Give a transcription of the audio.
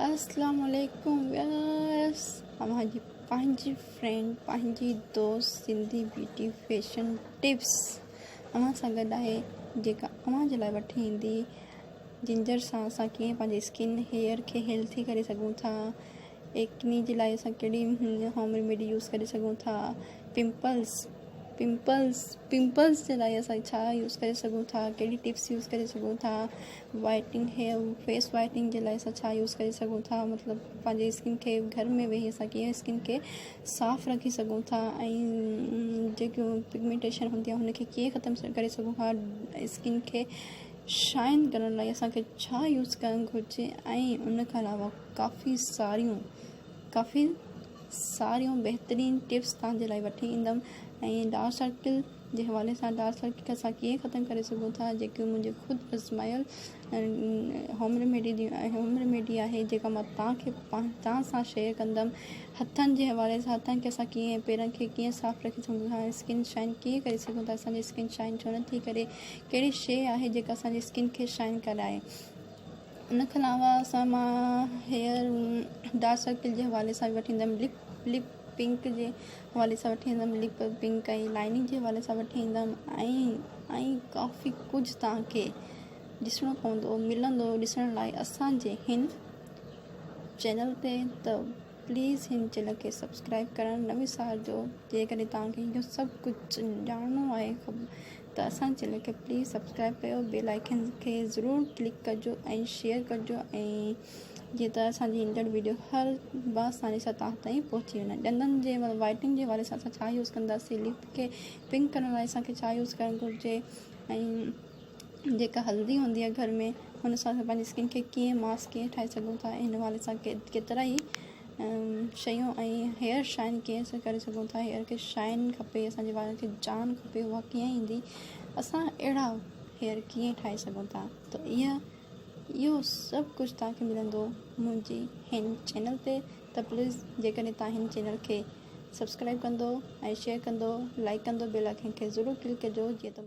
اسلام عليڪم ويورس اوهان جي پنهنجي فرينڊ پنهنجي دوست سنڌي بيوٽي فيشن ٽپس اوهان سان گڏ آهي جيڪا اوهان جي لاء وٺي ايندي جنجر سان اسان ڪيئن پنهنجي اسڪن هيئر کي هيلٿي ڪري سگهون ٿا ايڪني جي لاء اسان ڪهڙي هوم ريميڊي يوز ڪري سگهون ٿا پمپلس پمپلس پمپلس جي لاء اسان ڇا يوز ڪري سگهون ٿا ڪهڙي ٽپس يوز ڪري سگهون ٿا وائٽنگ هيئر فيس وائٽنگ جي لاء اسان ڇا يوز ڪري سگهون ٿا مطلب پنهنجي اسڪن کي گهر ۾ ويهي اسان ڪيئن اسڪن کي صاف رکي سگهون ٿا ۽ جيڪيون پگمينٽيشن هوندي آهي هن کي ڪيئن ختم ڪري سگهون ٿا اسڪن کي شائن ڪرڻ لاء اسانکي ڇا يوز ڪرڻ گهرجي ۽ ان کان علاوه ڪافي ساريون ڪافي ساريون بهترين ٽپس توهان جي لاء وٺي ايندم ۽ ڊارڪ سرڪل جي حوالي سان ڊارڪ سرڪل کي اسان ڪيئن ختم ڪري سگهون ٿا جيڪي منهنجي خود آزمايل هوم ريميڊي هوم ريميڊي آهي جيڪا مان توهان کي توهان سان شيئر ڪندم هٿن جي حوالي سان هٿن کي اسان ڪيئن پيرن کي ڪيئن صاف رکي سگهون ٿا اسڪن شائن ڪيئن ڪري سگهون ٿا اسانجي اسڪن شائن ڇو نٿي ڪري ڪهڙي شيء آهي جيڪا اسانجي اسڪن کي شائن ڪرائي ان کان علاوه اسان مان هيئر ڊارڪ سرڪل جي حوالي سان به وٺي ايندم لپ لپ پنڪ جي حوالي سان وٺي ايندم لپ پنڪ ۽ لائننگ جي حوالي سان وٺي ايندم ۽ ۽ ڪافي ڪجهه توهان کي ڏسڻو پوندو ملندو ڏسڻ لاء اسان جي هن چينل تي ته پليز هن چينل کي سبسڪرائب ڪرڻ نه وسارجو جيڪڏهن توهان کي اهو سڀ ڪجهه ڄاڻڻو آهي ته اسان جي چينل کي پليز سبسڪرائب ڪيو بيل آئيڪن کي ضرور ڪلڪ ڪجو ۽ شيئر ڪجو ۽ جيئن ته اسان جي ايندڙ ويڊيو هر بآساني سان توهان تائين پهچي وڃن ڏندن جي وائٽنگ جي حوالي سان اسان ڇا يوز ڪنداسين لپ کي پنڪ ڪرڻ لاء اسان کي ڇا يوز ڪرڻ گهرجي ۽ جيڪا هلدي هوندي آهي گهر ۾ هن سان اسان پنهنجي اسڪن کي ڪيئن ماسڪ ڪيئن ٺاهي سگهون ٿا ان حوالي سان ڪيترا ئي شيون ۽ هيئر شائن ڪيئن اسان ڪري سگهون ٿا هيئر کي شائن کپي اسان جي وارن کي جان کپي اها ڪيئن ايندي اسان اهڙا هيئر ڪيئن ٺاهي سگهون ٿا ته اها اهو سڀ ڪجهه توهان کي ملندو منهنجي هن چينل تي ته پليز جيڪڏهن توهان هن چينل کي سبسڪرائب ڪندو ۽ شيئر ڪندو لائڪ ڪندو بيل آئڪن کي ضرور ڪلڪ ڪجو جيئن ته.